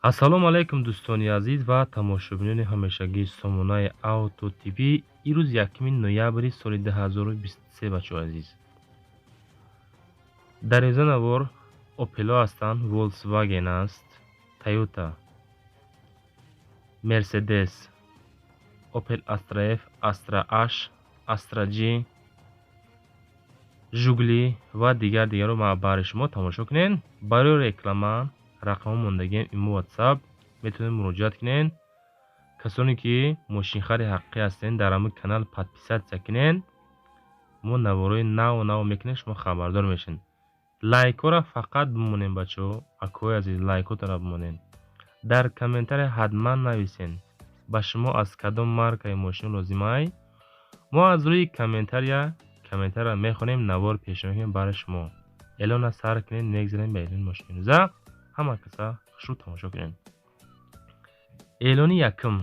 Ассалому алайкум, дӯстони азиз ва тамошобинони ҳамешагии сомонаи Авто ТВ. Ирӯз 1 ноябри соли 2023, бачаҳои азиз. Дар инза навор Опело ҳастанд, Волксваген аст, Тойота, Мерседес, Опел Астра Ф, Астра H, Астра G, Жигули ва дигар дигарро баҳри шумо тамошо кунед. Барои реклама рақамҳо мондагием, имо, Ватсап, метавонед муроҷиат кунед. Касоне ки мошинхари ҳақиқӣ ҳастед, дар ҳамин канал подписаться кунед. Мо наворҳои наву нав мекунем, шумо хабардор мешавед. Лайкҳоро фақат бимонед, бачаҳо, акои азиз, лайкҳотонро бимонед. Дар комментария ҳатман нависед, ба шумо аз кадом маркаи мошин лозимай. Мо аз рӯи комментария комментария мехонем, навор пешниҳод мекунем барои шумо. Эълона сар кунед, мегзарем ба эълони мошини имрӯза. Ҳама каса хушрӯ тамошо кунед. Эълони якум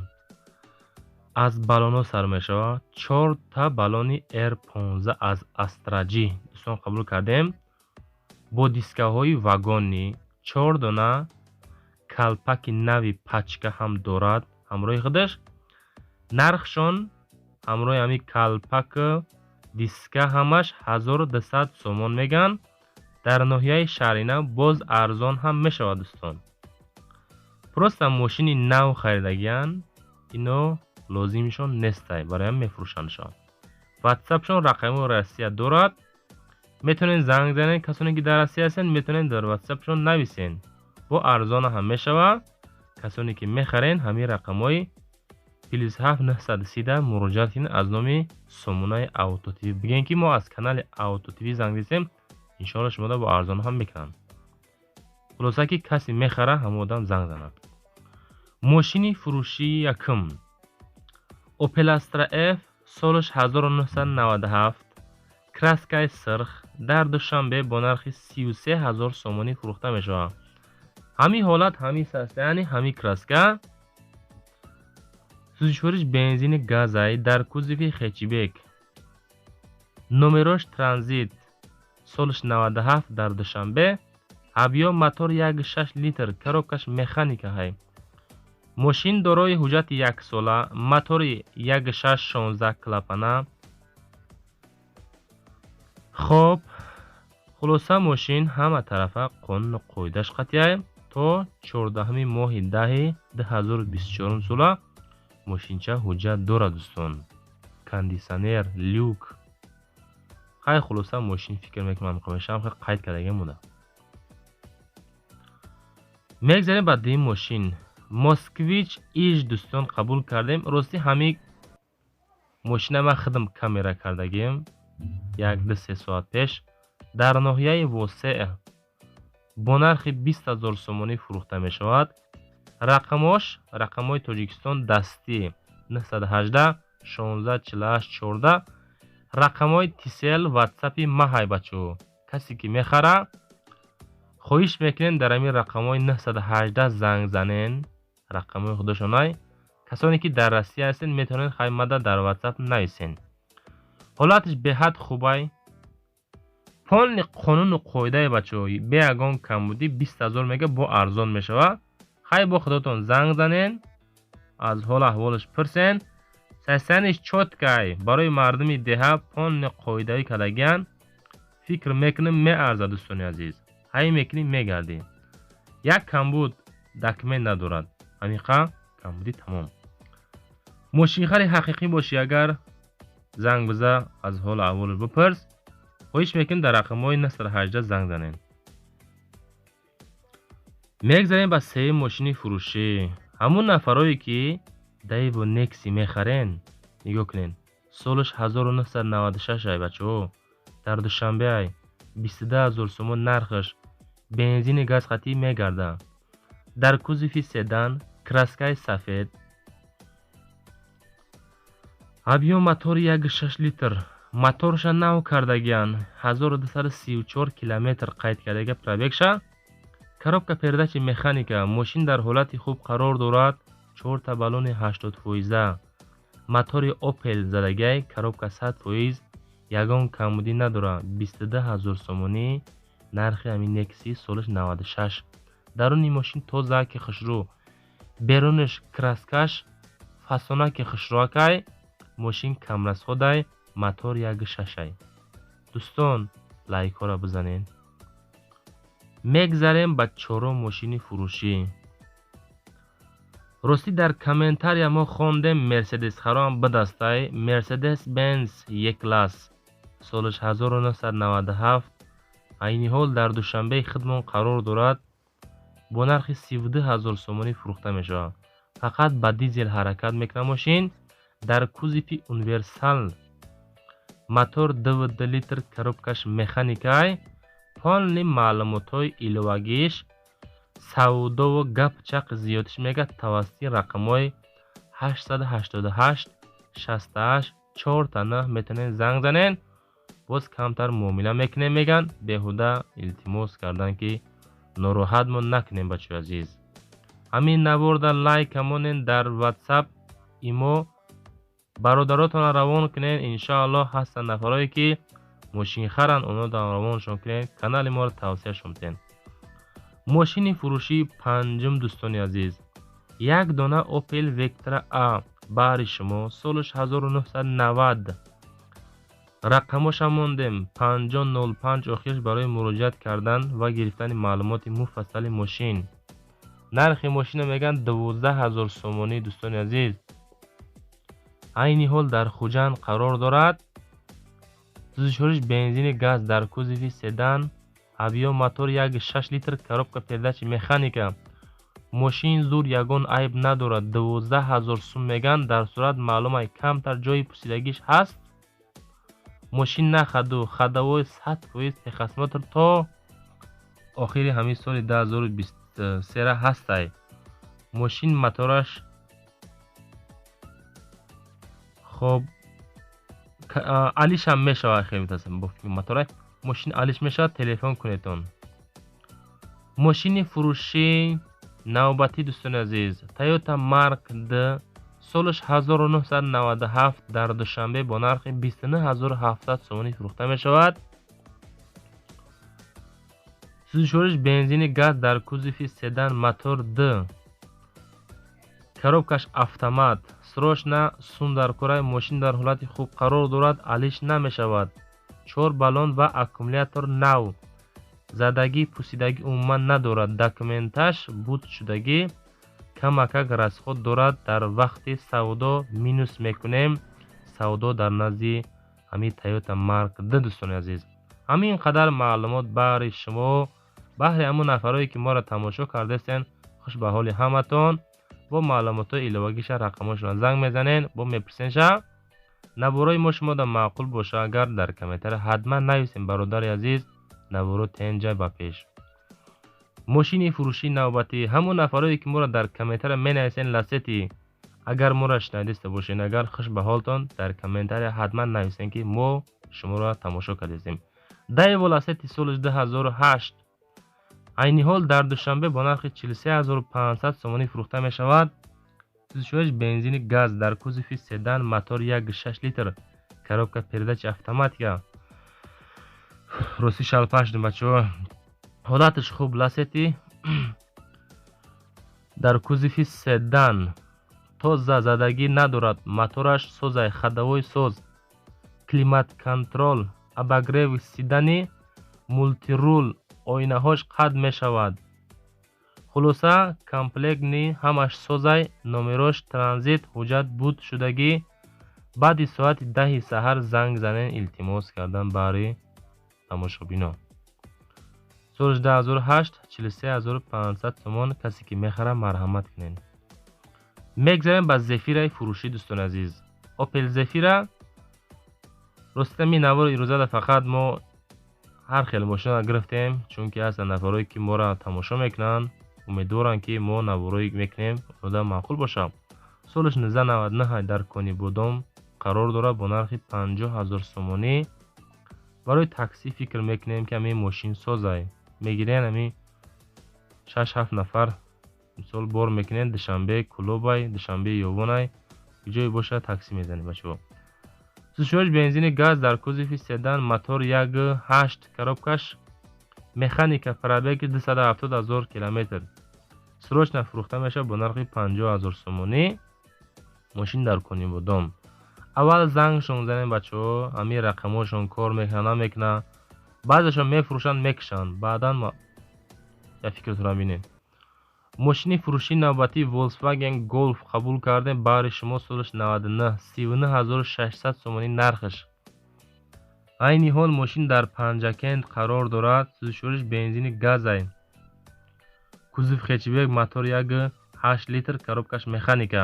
аз баллонҳо сар мешавад. Чорта баллони R15 аз Астра G, дӯстон, қабул кардем, бо дискаҳои вагонӣ, чор дона калпаки нави пачка ҳам дорад ҳамроҳи худаш. Нархшон ҳамроҳи ҳамин калпаку диска ҳамаш 1200 сомон мегӯянд. Дар ноҳияи Шаҳринав боз арзон ҳам мешавад, дӯстон. Просто мошини нав харидагиянд, ино лозимишон нестай, барои ҳам мефурӯшандшон. Ватсапшон рақами Россия дорад, метавонед занг занед. Касоне ки дар Россия ҳастед, метавонед дар ватсапшон нависед, бо арзона ҳам мешавад. Касоне ки мехарен, ҳамин рақамҳои +7 930 муроҷиат кунед, аз номи сомонаи Авто ТВ бигӯем, ки мо аз канали Авто ТВ занг застем. Иншоалло, шумода бо арзон ҳам мекунанд. Хулоса, ки касе мехара, ҳамон одам занг занад. Мошини фурӯшии якум Опел Астра Ф, солаш 1997, краскаи сирх, дар Душанбе бо нархи 33 ҳазор сомонӣ фурӯхта мешавад. Ҳамин ҳолат, ҳамин состояние, ҳамин краска, сӯзишвориш бензини газай, дар кузови хэтчбек, номерош транзит, солаш 97, дар Душанбе. Объём мотор 1,6 литр, коробкаш механика ҳай. Мошин дорои ҳуҷҷати яксола, мотори 1,6, 16 клапана. Хоб, хулоса, мошин ҳама тарафа қонуну қоидаш қатъия. То 14-уми моҳи даҳи 2024 сола мошинча ҳуҷҷат дорад, дӯстон. Кондитсионер, люк. Хай, хулоса, мошин, фикр мекунам, мешавам қайд кардагиам буда. Мегзарем ба дуюм мошин. Москвич Иж, дӯстон, қабул кардем. Ростӣ, ҳамин мошина ман худам камера кардагием як ду се соат пеш. Дар ноҳияи Восеъ бо нархи 20 000 сомонӣ фурӯхта мешавад. Рақамош рақамҳои Тоҷикистон, дастӣ, 918 16 48 14, рақамҳои Тисел, Ватсапи маҳай. Бачаҳо, касе ки мехара, хоҳиш мекунем, дар ҳамин рақамҳои 918 занг занен, рақамҳои худашонай. Касоне ки дар Россия ҳастед, метавонед хаймада дар Ватсап нависен. Ҳолаташ беҳад хубай, полный қонуну қоидаи, бачаҳо, бе ягон камбудӣ. 20 000 мега, бо арзон мешавад. Хай, бо худотон занг занен, аз ҳол аҳволаш пурсен. Состояниш чёткай, барои мардуми деҳа полный қоидавӣ кардагиян. Фикр мекунем, меарзад, дӯстони азиз. Ҳай мекунӣ, мегардӣ. Як камбуд: документ надорад. Ҳамиқа камбудӣ, тамом. Мошинхари ҳақиқӣ бошӣ агар, занг биза, аз ҳолу аҳволаш бипурс. Хоҳиш мекунем, дар рақамҳои 918 занг занед. Мегзарем ба сеюм мошини фурӯшӣ. Ҳамун нафарое ки Дэву Некси мехарен, нигоҳ кунед. Солаш 1996 ай, бачаҳо, дар Душанбе ай, 22 ҳазор сомон нархаш, бензини газ қатъӣ мегардад. Дар кузови седан, краскаи сафед, объём мотори 1,6 литр, моторша нав кардагиян, 1234 километр қайд кардага пробегша, коробка передачи механика. Мошин дар ҳолати хуб қарор дорад, чорта баллони 80 фоиза, мотори Опел задагиай, коробка 100%, ягон камбудӣ надорад. 22 ҳазор сомонӣ нархи ҳамин Некси, солаш 96. Даруни мошин тоза ки хушрӯ, берунаш краскаш фасона ки хушрӯакай. Мошин камрасходай, мотор 1,6-ай. Дӯстон, лайкҳоро бизанед. Мегзарем ба чорум мошини фурӯшӣ. Ростӣ, дар комментария мо хондем, мерседесхароам бидастай. Мерседес Бенз Е класс, солаш 1997, айни ҳол дар Душанбеи худмон қарор дорад, бо нархи 32 ҳазор сомонӣ фурӯхта мешавад. Фақат ба дизел ҳаракат мекунад мошин, дар кузови универсал, мотор 2,2 литр, коробкаш механикай. Полный маълумотҳои иловагиш, савдову гап-чақ зиёдиш мегӯяд, тавассути рақамҳои 888 68 4 метавонед занг занед, боз камтар муомила мекунем мегӯянд. Беҳуда илтимос кардан, ки нороҳатмон накунем. Бачаҳои азиз, ҳамин наворда лайка монед, дар Ватсап, Имо бародаротонро равон кунед. Иншоаллоҳ, ҳастанд нафарое, ки мошинхаранд, онҳо равоншон кунед, канали моро тавсияшон диҳед. Мошини фурӯшии панҷум, дӯстони азиз, як дона Опел Вектра А баҳри шумо, солаш 1990, рақамоша мондем 5005 охирш, барои муроҷиат кардан ва гирифтани маълумоти муфассали мошин. Нархи мошина мегӯянд 12 ҳазор сомонӣ. Дӯстони азиз, айни ҳол дар Хуҷанд қарор дорад. Сӯзишвориш бензини газ, дар кузови седан, объём мотор 1,6 литр, коробка передачи механика. Мошин зур, ягон айб надорад. 12 ҳазор сум мегӯянд. Дар сурат маълумай, камтар ҷои пусидагиш ҳаст. Мошин на ходу, ходовой 100%, техосмотр то охири ҳамин соли 2023 ҳастай. Мошин мотораш хоб, алишам мешавад. Хеле мотора мошин алиш мешавад. Телефон кунедтон. Мошини фурӯшӣ навбатӣ, дӯстони азиз, Тойота Марк Д, солаш 1997, дар Душанбе бо нархи 29 700 сомонӣ фурӯхта мешавад. Сӯзишвориш бензини газ, дар кузови седан, мотор Д, коробкаш автомат. Срочно сум дар кора. Мошин дар ҳолати хуб қарор дорад, алиш намешавад, чор баллон ва аккумулятор нав, задагӣ, пусидагӣ умуман надорад. Документаш буд шудагӣ, камакак расход дорад. Дар вақти савдо минус мекунем. Савдо дар назди ҳамин Тойота Марк Д. Дӯстони азиз, ҳамин қадар маълумот баҳри шумо, баҳри ҳамон нафарое, ки моро тамошо кардастен. Хуш ба ҳоли ҳаматон. Бо маълумотҳои иловагиша рақамҳошона занг мезанен, бо мепурсенша. Наворои мо шумода маъқул боша агар, дар комментария ҳатман нависем. Бародари азиз, наворо тенҷа ба пеш. Мошини фурӯшии навбатӣ, ҳамон нафарое, ки моро дар комментария менависен Ласети, агар моро шунавидаста бошед агар, хуш ба ҳолтон. Дар комментария ҳатман нависен, ки мо шуморо тамошо кардастем. Даево Ласети, соли 2008, айни ҳол дар Душанбе бо нархи 43 500 сомонӣ фурӯхта мешавад. Сӯзишвориш бензини газ, дар кузови седан, мотор 1,6 литр, коробка передачи автоматика. Ростӣ, шалпашдем, бачаҳо. Ҳолаташ хуб, Ласети дар кузови седан, тоза, задагӣ надорад, мотораш созай, ходовой соз, климат-контроль, обогрев сидений, мультируль, оинаҳош қад мешавад. Хулоса, комплектный, ҳамаш созай. Номерош транзит, ҳуҷҷат буд шудагӣ. Баъди соати 10-и саҳар занг занен, илтимос кардан баҳри тамошобинон. Соли 2008, 43 500 сомон. Касе ки мехарад, марҳамат кунед. Мегзарем ба Зефираи фурӯшӣ, дӯстони азиз. Опел Зефира. Ростӣ, ми навори ирӯзада фақат мо ҳар хел мошинро гирифтем, чунки ҳастанд нафарое, ки моро тамошо мекунанд, умедворанд, ки мо наворое мекунем, ода маъқул бошад. Солаш 1999, дар Конибодом қарор дорад, бо нархи 50 ҳазор сомонӣ. Барои таксӣ фикр мекунем, ки ҳамин мошин созай, мегирен, ҳамин шаш ҳафт нафар мисол бор мекунем, Душанбе Кулобай, Душанбе Ёвонай, ҷое бошад, таксӣ мезанем, бачаҳо. Сӯзишвориш бензини газ, дар кузови седан, мотор 1,8, коробкаш Механика, пробеги 270 ҳазор километр. Срочно фурӯхта мешавад бо нархи 50 ҳазор сомонӣ. Мошин дар Конибодом. Аввал зангшон занем, бачаҳо, ҳамин рақамҳошон кор мекунад, намекунад. Баъзешон мефурӯшанд, мекушанд. Баъдан я фикртонро бинед. Мошини фурӯшии навбатии Volkswagen Golf қабул кардем баҳри шумо, солаш 99, 39 600 сомонӣ нархаш. Айни ҳол мошин дар Панҷакент қарор дорад. Сӯзишвориш бензини газай. Кузов хэтчбек, мотор 1,8 литр, коробкаш механика.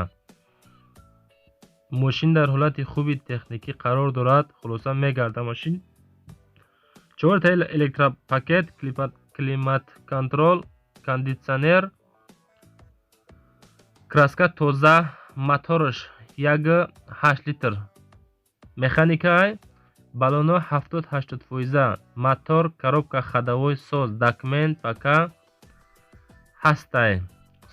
Мошин дар ҳолати хуби техникӣ қарор дорад. Хулоса, мегарда мошин. Чорта электропакет, климат-контроль, кондитсионер, краска тоза, мотораш 1,8 литр. Механикай, баллоно 70-80 фоиза, мотор, коробка ходовой соз, документ пока ҳастай.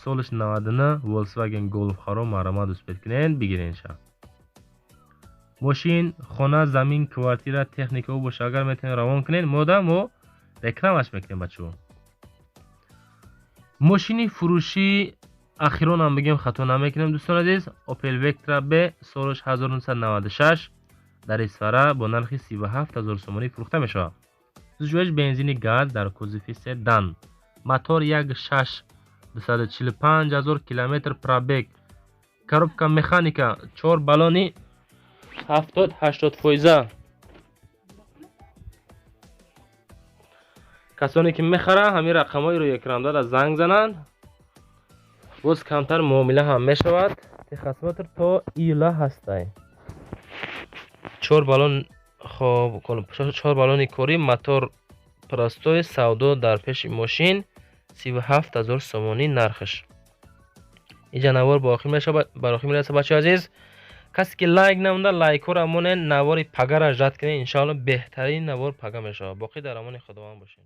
Солаш 99, Volkswagen Golf харо марҳамат, успеть кунед, бигиренша. Мошин, хона, замин, квартира, техникао боша, агар метавонед, равон кунед, мода мо рекламаш мекунем, бачаҳо. Мошини фурӯшии ахиронам бигем, хато намекунем, дӯстони азиз. Opel Vectra B, солаш 1996, дар Исфара бо нархи 37 ҳазор сомонӣ фурӯхта мешавад. Сӯзишвориш бензини газ, дар кузови седан. Мотор 1,6, 245 ҳазор километр пробег. Коробка механика, чор баллони 70-80 фоиза. Касоне ки мехаранд, ҳамин рақамҳои рӯи экран дора занг зананд. Боз камтар муомила ҳам мешавад. Техосмотр то июла ҳастай. Чор баллон, хоб, чор баллони корӣ, мотор простой, савдо дар пеши мошин, 37 ҳазор сомонӣ нархаш. Инҷа навор ба охир мешавад, бар охир мерасад, бачаҳои азиз. Касе ки лайк намуда, лайкҳоро монед, навори пагара ждать кунед, иншоалло беҳтарин навор пага мешавад. Боқӣ дар амони Худованд бошед.